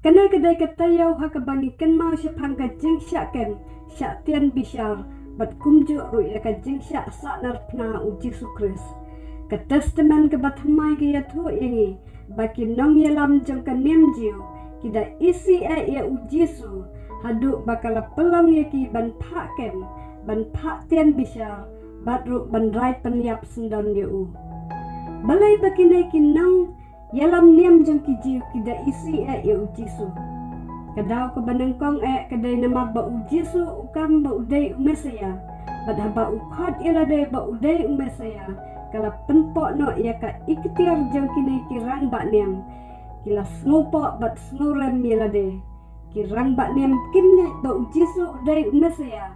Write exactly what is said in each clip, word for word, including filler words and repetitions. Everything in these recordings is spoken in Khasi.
Kane ka dei ka taïew ha kaba ngi kynmaw shaphang ka jingshah kem, shah tian bishar, bad kumjuh ruh ïa ka jingshah sahnarphna u Jisu Khrist. Ka Testament kaba thymmai ka ïathuh ïa ngi ba ki nongïalam jong ka niam Jiw ki da isih eh ïa u Jisu haduh ba ka la pynlong ïa ki ban phah kem, ban phah tian bishar, bad ruh ban rai pynïap syndon ïa u. Balei ba kine ki nong ïalam niam jong ki Jiw ki da isih eh ïa u Jisu? Ka daw kaba nyngkong eh ka dei namar ba u Jisu u kam ba u dei u Messaïah. Bad haba u khot ïa lade ba u dei u Messaïah, ka la pynpoh noh ïa ka ikhtiar jong kine ki rangbah niam. Ki la sngewpoh bad sngewrem ïa lade. Ki rangbah niam kim ngeit ba u Jisu u dei u Messaïah.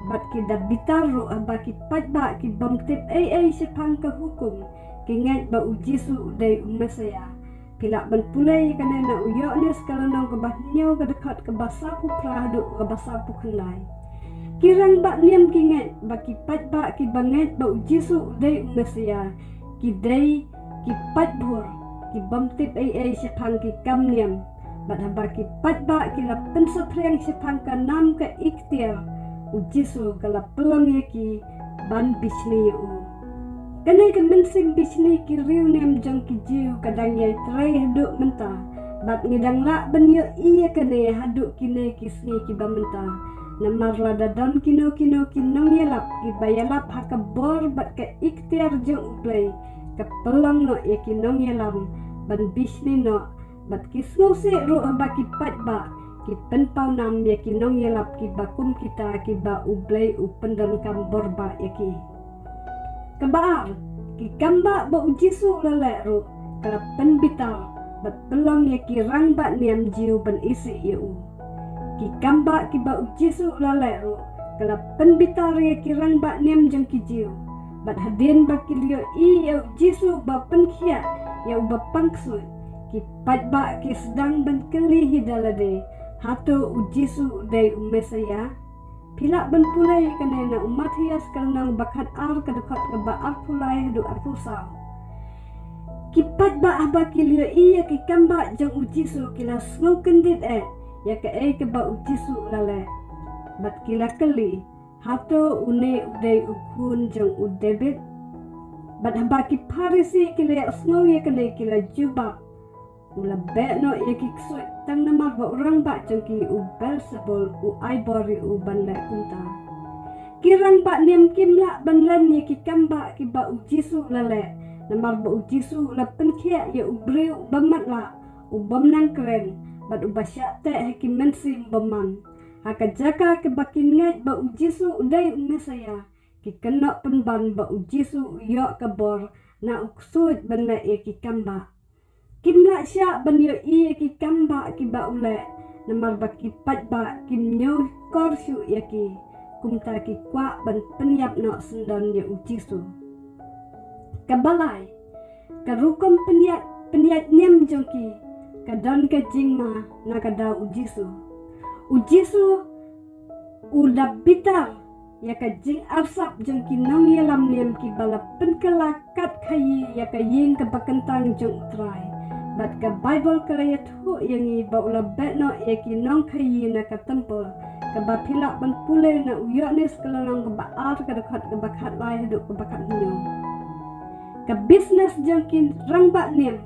Bad ki da bitar ruh haba ki paidbah ki bym tip ei ei shaphang ka hukum ki ngeit ba u Jisu u dei u Messaïah. Phi lah ban pule ïa kane na u Ïoannis ka lynnong kaba hynñiew ka dkhot kaba sawphew phra haduh kaba sawphew khyndai. Ki rangbah niam ki ngeit ba ki paidbah kiba ngeit ba u Jisu u dei u Messaïah ki dei ki paidbah ki bym tip ei ei shaphang ki kam niam. Bad haba ki paidbah ki la pynsaphriang shaphang ka nam ka ikhtiar, u Jisu ka la pynlong ïa ki ban bishni ïa u. Kane ka mynsiem bishni ki riewniam jong ki Jiw ka dang ïai trei haduh mynta. Bad ngi dang lah ban ïohi ïa kane haduh kine ki sngi kiba mynta. Namar lada don kino kino ki nongïalap kiba ïalap ha ka bor bad ka ikhtiar jong u Blei, ka pynlong noh ïa ki nongïalam ban bishni noh, bad ki sngewsih ruh haba ki paidbah ki pynpaw nam ïa ki nongïalap kiba kum kita kiba u Blei u pyndonkam bor bah ïa ki. Kaba ar, ki kambah ba u Jisu u la leh ruh ka la pynbitar bad pynlong ïa ki rangbah niam Jiw ban isih ïa u. Ki kambah kiba u Jisu u la leh ruh ka la pynbitar ïa ki rangbah niam jong ki Jiw. Bad hadien ba ki la ïohi ïa u Jisu ba pynkhiah ïa uba pang ksuid, ki paidbah ki sdang ban kylli hi da lade, hato u Jisu u dei u Messaïah? Phi lah ban pule ïa kane na u Mathaios ka lynnong ba khatar ka dkhot kaba arphew lai haduh arphew saw. Ki paidbah haba ki la ïohi ïa ki kambah jong u Jisu ki la sngew kyndit eh ïa kaei kaba u Jisu u la leh. Bad ki la kylli, hato une u dei u khun jong u David? Bad haba ki Pharisi ki la ïohsngew ïa kane ki la jubab, u la beh noh ïa ki ksuid tang namar ba u rangbah jong ki u Beelzebul u ai bor ïa u ban leh kumta. Ki rangbah niam kim lah ban len ïa ki kambah kiba u Jisu u la leh, namar ba u Jisu u la pynkhiah ïa u briew uba matlah, u bym nang kren, bad uba shah teh ha ki mynsiem bymman. Ha ka jaka kaba kin ngeit ba u Jisu u dei u Messaïah, ki kynnoh pynban ba u Jisu u ïoh ka bor na u ksuid ban leh ïa ki kambah. Kim lah shah ban ïohi ïa ki kambah kiba u leh, namar ba ki paidbah kim ñiewkor shuh ïa ki, kumta ki kwah ban pynïap noh syndon ïa u Jisu. Kaba lai, ka rukom pynïaid, pynïaid niam jong ki ka don ka jingma na ka daw u Jisu. U Jisu u da bitar ïa ka jingarsap jong ki nongïalam niam kiba la pynkylla kat khaïi ïa ka ïing kaba kyntang jong u Trai. Bad ka Baibl ka la ïathuh ïa ngi ba u la beh noh ïa ki nongkhaïi na ka templ, kaba phi lah ban pule na u Ïoannis ka lynnong kaba ar ka dkhot kaba khatlai haduh kaba khathynñiew. Ka business jong ki rangbah niam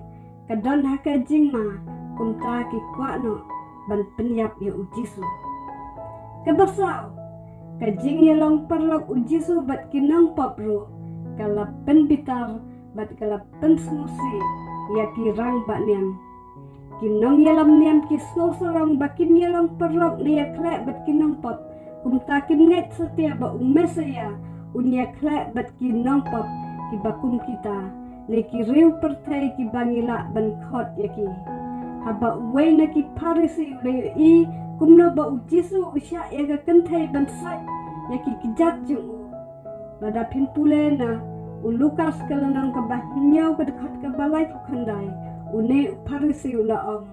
ka don ha ka jingma, kumta ki kwah noh ban pynïap ïa u Jisu. Kaba saw, ka jingïalong paralok u Jisu bad ki nongpop ruh ka la pynbitar bad ka la pynsngewsih ïa ki rangbah niam. Ki nongïalam niam ki sngewsarong ba kim ïalong paralok ne ïakhleh bad ki nongpop, kumta kim ngeit satia ba u Messaïah un ïakhleh bad ki nongpop kiba kum kita, ne ki riew pyrthei kiba ngi lah ban khot ïa ki. Haba uwei na ki Pharisi u la ïohi kumno ba u Jisu u shah ïa ka kynthei ban sait ïa ki kjat jong u. Lada phin pule na u Lukas ka lynnong kaba hynñiew ka dkhot kaba laiphew khyndai, une u Pharisi u la ong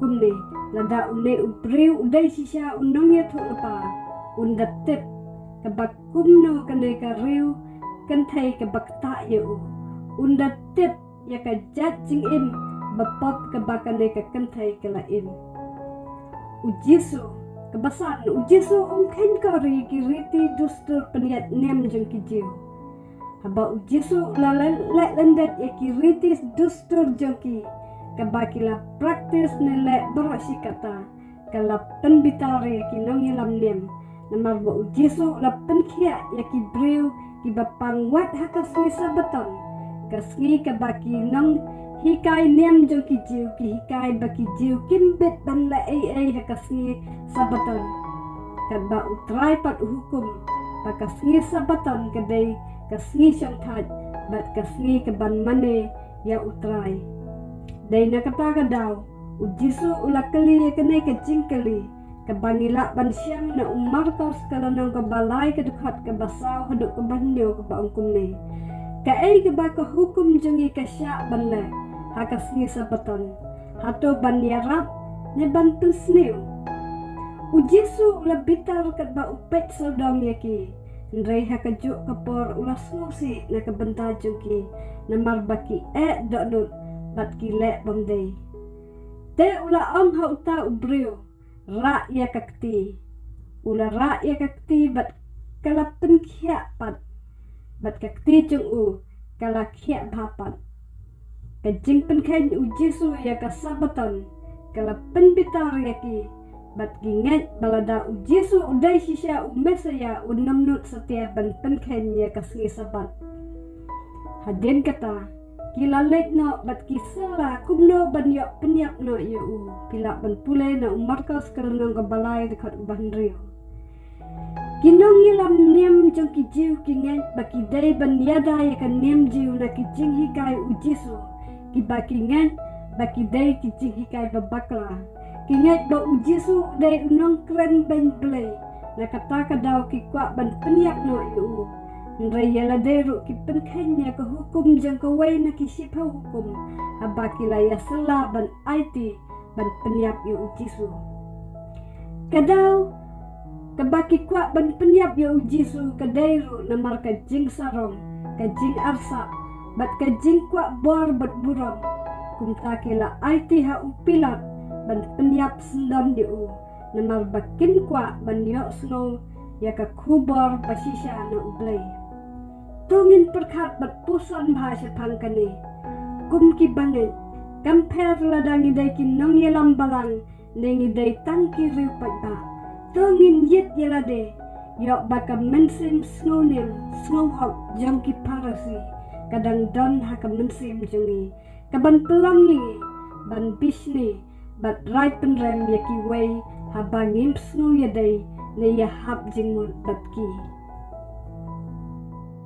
kumne, lada une u briew u dei shisha u nongïathuhlypa, un da tip kaba kumno kane ka riew kynthei kaba ktah ïa u. Un da tip ïa ka jait jingim bapop kaba kane ka kynthei ka la im. U Jisu, kaba san, u Jisu um kheiñ kor ïa ki riti dustur pynïaid niam jong ki Jiw. Haba u Jisu u la leh lyndet ïa ki riti dustur jong ki, kaba ki la practice ne leh baroh shi katta, ka la pynbitar ïa ki nongïalam niam. Namar ba u Jisu u la pynkhiah ïa ki briew kiba pang wat ha ka sngi Sabaton, ka sngi kaba ki nonghikai niam jong ki Jiw ki hikai ba ki Jiw kim bit ban leh ei ei ha ka sngi Sabaton. Katba U Trai pat u hukum ba ka sngi Sabaton ka dei ka sngi shongthait bad ka sngi kaban mane ïa U Trai. Dei na kata ka daw u Jisu u la kylli ïa kane ka jingkylli, kaba ngi lah ban shem na u Markos ka lynnong kaba lai ka dkhot kaba saw haduh kaba hynñiew, kaba ong kumne: Kaei kaba ka hukum jong ngi ka shah ban leh ha ka sngi Sabaton? Hato ban ïarap ne ban pynsniew? U Jisu u la bitar katba u peit sawdong ïa ki, hynrei ha kajuh ka por u la sngewsih na ka bynta jong ki, namar ba ki eh dohnud bad ki leh bymdei. Te u la ong ha uta u briew: Rah ïa ka kti. U la rah ïa ka kti bad ka la pynkhiah pat, bad ka kti jong u ka la khiah bha pat. Ka jingpynkheiñ u Jisu ïa ka Sabaton ka la pynbitar ïa ki, bad ki ngeit ba lada u Jisu u dei shisha u Messaïah, un ym nud satia ban pynkheiñ ïa ka sngi Sabat. Hadien kata, ki la leit noh bad ki syllah kumno ban ïoh pynïap noh ïa u. Phi lah ban pule na u Markos ka lynnong kaba lai, dkhot kaba hynriew. Ki nongïalam niam jong ki Jiw ki ngeit ba ki dei ban ïada ïa ka niam Jiw na ki jinghikai u Jisu, kiba ki ngeit ba ki dei ki jinghikai ba bakla. Ki ngeit ba u Jisu u dei u nongkren beiñ Blei, na kata ka daw ki kwah ban pynïap noh ïa u. Hynrei ïa lade ruh ki pynkheiñ ïa ka hukum jong kawei na ki shiphew hukum, haba ki la ïasylla ban aiti ban pynïap ïa u Jisu. Ka daw kaba ki kwah ban pynïap ïa u Jisu ka dei ruh namar ka jingsarong, ka jingarsap, bad ka jingkwah bor bad burom. Kumta ki la aiti ha u Pilat ban pynïap syndon ïa u, namar ba kin kwah ban ïohsngew ïa ka khubor ba shisha na U Blei. To ngin pyrkhat bad puson bha shaphang kane. Kum ki bangeit, kam pher lada ngi dei ki nongïalam balang ne ngi dei tang ki riewpaidbah, to ngin ïit ïa lade, ïoh ba ka mynsiem sngewniam sngewhok jong ki Pharisi ka dang don ha ka mynsiem jong ngi, kaban pynlong ïa ngi ban bishni bad rai pynrem ïa kiwei haba ngim sngew ïadei ne ïahap jingmut bad ki.